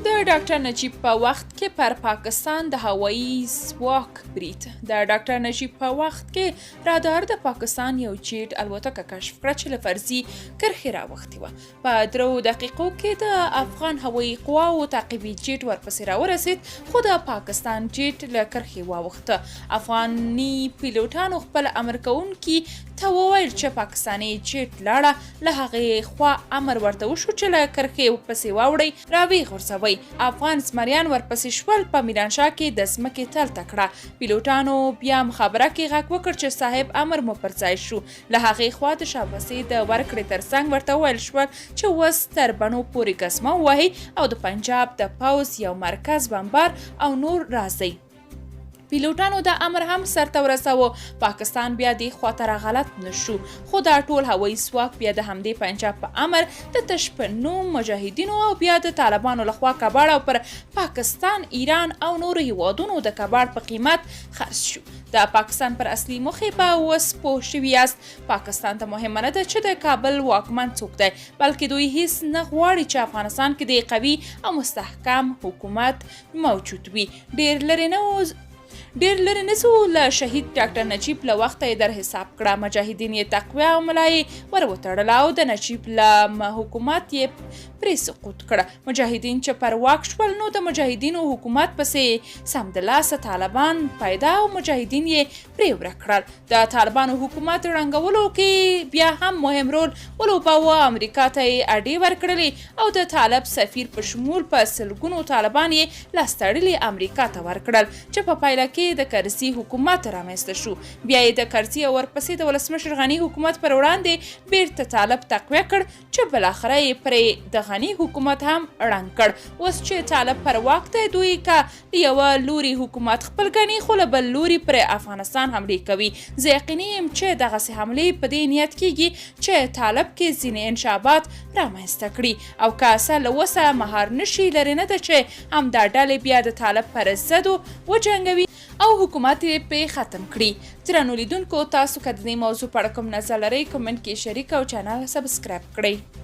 د ډاکټر نجیب په وخت کې پر پاکستان د هوایي ځواک برید. د ډاکټر نجیب په وخت کې رادار د پاکستان یو جیټ الوتکه کشف کړه چې له فرضي کرښې راوښتې وه. په درو دقیقو کې د افغان هوایي قواو تعقیبي جیټ ورپسې راورسید، خو د پاکستان جیټ له کرښې واوښته. افغاني پیلوټانو خپل امر کوونکي ته وویل چې پاکستاني جیټ لاړه، له هغې خوا امر ورته وشو چې له کرښې پسې واوړئ، راویې غورځوئ. افغان زمریان ورپسې شول، په میرانشاه کې د ځمکې تل ته کړه. پیلوټانو بیا مخابره کې غږ وکړ چې صاحب امر مو پر ځای شو. له هغې خوا د شاباسي د ورکړې تر څنګ ورته وویل شول چې اوس تر بڼو پورې ګزمه ووهئ او د پنجاب د پوځ یو مرکز بمبار او نور راځئ. پیلوټانو دا امر هم سرته ورساوه. پاکستان بیا دې خواته را غلط نه شو، خو دا ټول هوایي ځواک بیا د همدې پنجاب په امر د تش په نوم مجاهدینو او بیا د طالبانو لخوا کباړ او پر پاکستان، ایران او نورو هیوادونو د کباړ په قیمت خرڅ شو. د پاکستان پر اصلي موخې به اوس پوه شوي یاست. پاکستان ته مهمه نه ده چې د کابل واکمن څوک دی، بلکې دوی هیڅ نه غواړي چې افغانستان کې د قوي او مستحکم حکومت موجود وي. ډیر لرې نه ډیر لرې نه ځو، له شهید ډاکټر نجیب له وخته یې در حساب کړه. مجاهدین یې تقویه او ملا یې ور وتړله او د نجیب له حکومت یې پرې سقوط کړ. مجاهدین چې پر واک شول نو د مجاهدینو حکومت پسې سمدلاسه طالبان پیدا او مجاهدین یې پرې ورک کړل. د طالبانو حکومت ړنګولو کې بیا هم مهم رول ولوباوه، امریکا ته یې اډې ورکړلې او د طالب سفیر په شمول په سلګونو طالبان یې لاس تړلي امریکا ته ورکړل چې په پایله کې د کرزي حکومت رامنځته شو. بیا یې د کرزي او ورپسې د ولسمشر غني حکومت پر وړاندې بیرته طالب تقویه کړ چې بالاخره یې پرې د غني حکومت هم ړنګ کړ. اوس چې طالب پر واک دی، دوی که له یوه لوري حکومت خپل ګڼي، خو له بل لوري پرې افغانستان حملې کوي. زه یقیني یم چې دغسې حملې په دې نیت کېږي چې طالب کې ځینې انشعابات رامنځته کړي او که سر له اوسه مهار نه شي، لرې نه ده چې همدا ډلې بیا د طالب پر ضد وجنګوي او حکومت یې پرې ختم کړي. درنو لیدونکو، تاسو که د دې موضوع په اړه کوم نظر لرئ، کمنټ کې یې شریک او چینل سبسکرایب کړئ.